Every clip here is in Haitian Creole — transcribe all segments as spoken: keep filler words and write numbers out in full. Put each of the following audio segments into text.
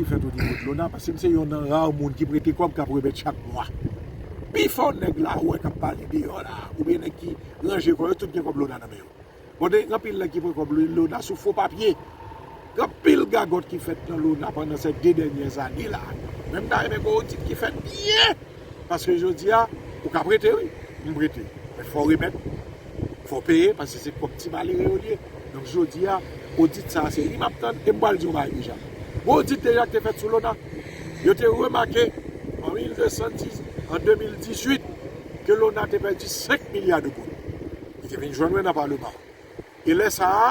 ki fèt o nivo de Lona, paske m se yonn nan ra moun ki prete kòb k ap remèt chak mwa. Pifò nèg la ou wè k ap pale deyò la, oubyen nèg ki ranje kò yo, tout gen kòb Lona nan men yo. Bon, gen anpil nèg ki pran kòb Lona sou fo papye. Gen anpil gagòt ki fèt nan Lona pandan sèt de dènyè zane la. Men m ta renmen gen odit ki fèt byen. Paske jodi a, ou ka prete, wi. M prete. Men fò w remèt. Fò w peye, paske se kòb ti malere yo l ye. Donk, jodi a, odit sa a, se li m ap tann, e m pral di yon bagay deja. Gon odit deja ki te fèt sou Lona. Yo te remake, an mil de san diz, an de mil dizuit, ke Lona te pèdi senk milya de goud. Li te vin jwenn mwen nan Paleman. E lè sa a,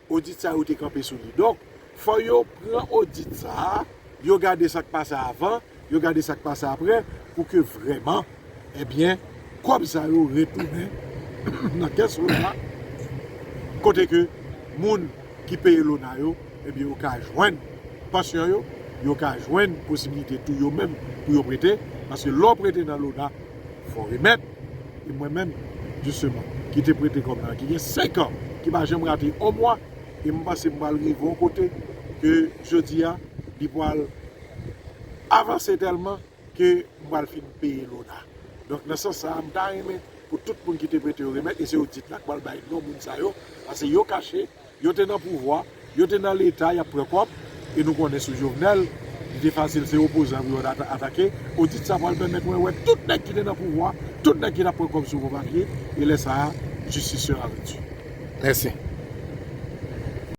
odit sa yo te kanpe sou li. Donk, fò yo pran odit sa a, yo gade sa k pase avan, yo gade sa k pase apre, pou ke vrèman, ebyen, kòb sa yo retounen nan kès Lona, kote ke moun ki peye Lona yo, ebyen, yo ka jwenn pansyon yo, yo ka jwenn posiblite tou yo menm pou yo prete, paske lè w prete nan Lona, fò w remèt. E mwen menm, jisteman, ki te prete kòb la, ki gen senk an, ki pa janm rate yon mwa, e m panse m pral rive yon kote ke jodi a, li pral avanse tèlman ke m pral fin peye Lona. Donk, nan sans sa a, m ta renmen pou tout moun ki te prete yo remèt, e se odit la k pral bay non moun sa yo, paske yo kache, yo te nan pouvwa, yo te nan Leta, y ap pran kòb, e nou konnen sou Jovenel, li te fasil, se opozan pou yo ata- atake. Odit sa pral pèmèt mwen wè tout nèg ki te nan pouvwa, tout nèg ki t ap pran kòb sou fo papye, e lè sa a, jistis sera rendue. Mèsi.